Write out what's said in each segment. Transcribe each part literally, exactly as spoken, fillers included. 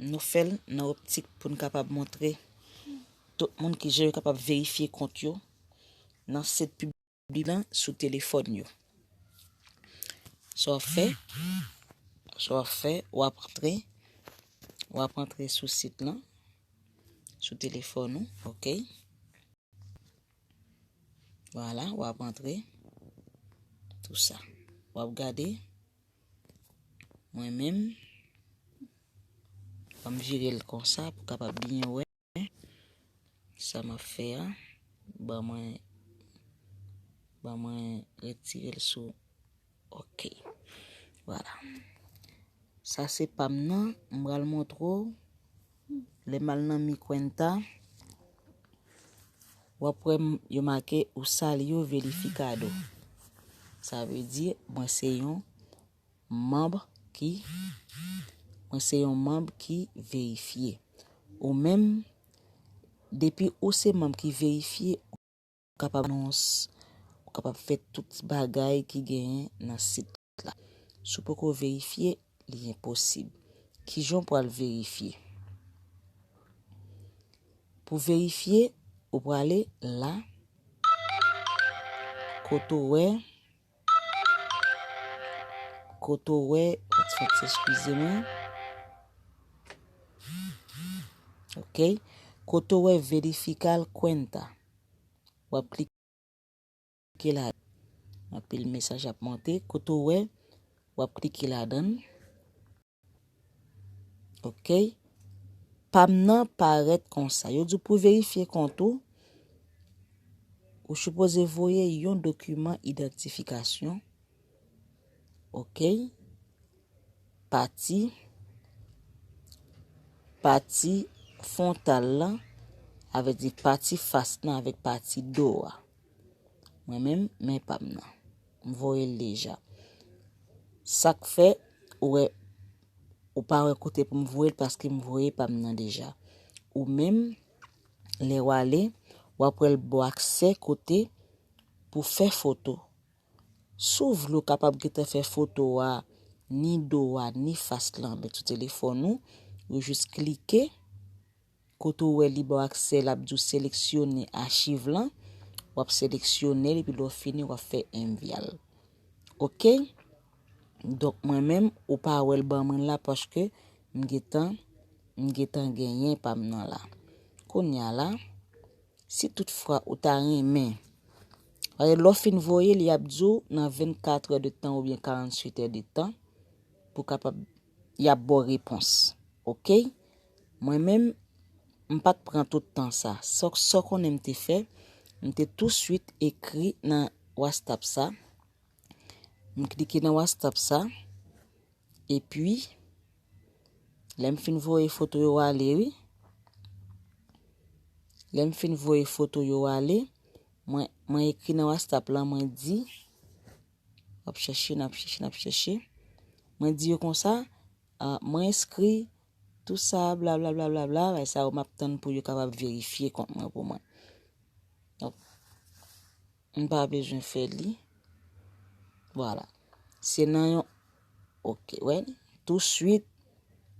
Nou fè l nan optik pou n kapab montre tout moun kijan yo kapab verifye kont yo nan sit piblik lan sou telefòn yo. Sa w ap fè, sa w ap fè, w ap antre, w ap antre sou sit lan, sou telefòn ou, oke? Vwala, w ap antre, tou sa. W ap gade, mwen menm, w ap vire l konsa pou kapab byen wè sa m ap fè a. Ban mwen, ban mwen retire l sou, oke. Vwala. Sa se pa m nan, m pral montre w. Lè m al nan mi kwenta, w ap wè m, yo make usalió verificado. Sa vle di, mwen se yon manm ki, mwen se yon manm ki verifye. Ou menm, depi ou se manm ki verifye, ou kapab anons, ou kapab fè tout bagay ki genyen nan sit la. Si w poko verifye, li enposib. Kijan w pral verifye? Pou verifye, ou prale la, kote w wè, kote w wè, Francis, eskize mwen. Oke. Kote w wè verificar cuenta. W ap klike la. Anpil mesaj ap monte. Kote w wè, w ap klike ladan l. Oke. Pa m nan parèt konsa. Yo di w pou verifye kont ou, ou sipoze voye yon dokiman idantifikasyon. Oke. Pati, pati fwontal lan, avè di pati fas lan avèk pati do a. Mwen menm, men pa m nan. M voye l deja. Sa k fè, ou wè, ou pa wè kote pou m voye l paske m voye pa m nan deja. Ou menm, lè w ale, w ap wè l ba w aksè kote pou fè foto. Si w vle, w kapab gentan fè foto a, ni do a, ni fas lan, men sou telefòn ou, ou jis klike, kote w wè li ba w aksè, l ap di w seleksyone achiv lan, w ap seleksyone l, epi lè w fini, w ap fè envya l. Oke? Donk, mwen menm, ou pa wè l ban mwen la, paske m gentan, m gentan genyen pa m nan la. Kounye a la, si tout fwa ou ta renmen, paske lè w fin voye l, y ap di w nan vennkat è de tan oubyen karanntuit è de tan pou kapab, y ap ba w repons. Oke? Mwen menm, m pa t pran tout tan sa. Sa, sa w konnen m te fè, m te touswit ekri nan WhatsApp sa. M klike nan WhatsApp sa. Epi, lè m fin voye foto yo ale, wi. Lè m fin voye foto yo ale, mwen, mwen ekri nan WhatsApp lan, mwen di, w ap chèche, n ap chèche, n ap chèche. Mwen di yo konsa, ah, mwen enskri tou sa, bla, bla, bla, bla, bla, bagay sa yo m ap tann pou yo kapab verifye kont mwen pou mwen. Donk, m pa bezwen fè li. Vwala. Se nan yon, oke, wè. Touswit,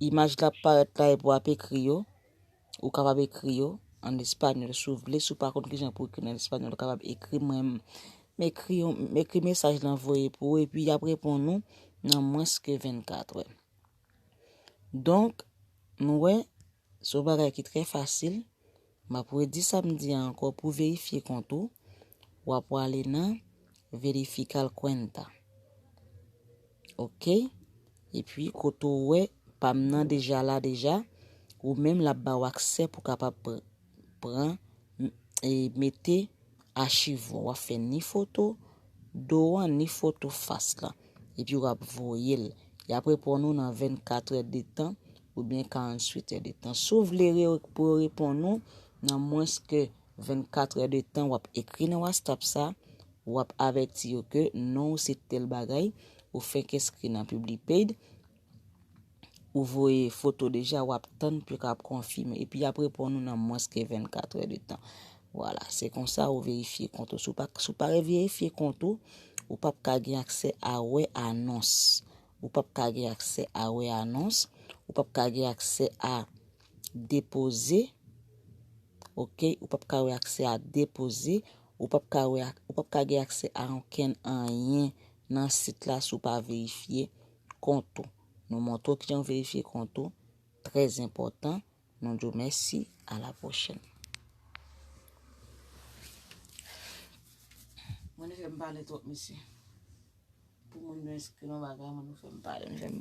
imaj la ap parèt la epi w ap ekri yo. Ou kapab ekri yo an espanyòl si w vle. Si w pa konn kijan pou ekri l an espanyòl, ou kapab ekri mwen. M ekri yon, m ekri mesaj lan voye pou ou, epi y ap reponn ou nan mwens ke vennkat è. Donk, nou wè, se yon bagay ki trè fasil. M ap redi sa m di a ankò, pou verifye kont ou, w ap prale nan verificar cuenta. Oke? Epi, kote w wè pa m nan deja la deja, ou menm l ap ba w aksè pou kapab pr-, pran, m-, e mete achiv ou. W ap fè ni foto do an, ni foto fas lan. Epi w ap voye l. Y ap reponn ou nan vennkat è de tan oubyen karanntuit è de tan. Si w vle re-, pou yo reponn ou nan mwens ke vennkat è de tan, w ap ekri nan WhatsApp sa, w ap avèti yo ke non w se tèl bagay, ou fenk enskri nan PubliPaid, ou voye foto deja, w ap tann pou yo kapab konfime. Epi y ap reponn ou nan mwens ke vennkat è de tan. Vwala, se konsa ou verifye kont ou. Si w pa, si w pa verifye kont ou, ou p ap ka gen aksè a wè anons. Ou p ap ka gen aksè a wè anons. ou p ap ka gen aksè a depoze, ok, ou p ap ka wè aksè a depoze, ou p ap ka wè, ou p ap ka gen aksè a ankenn anyen nan sit la si w pa verifye kont ou. Nou montre w kijan w verifye kont ou, trè enpòtan. Nou di w mèsi, a la pwochèn. Mwen, nou fè m pale twòp, mesye. Pou moun yo enskri nan bagay mwen, nou fè m pale, nou fè m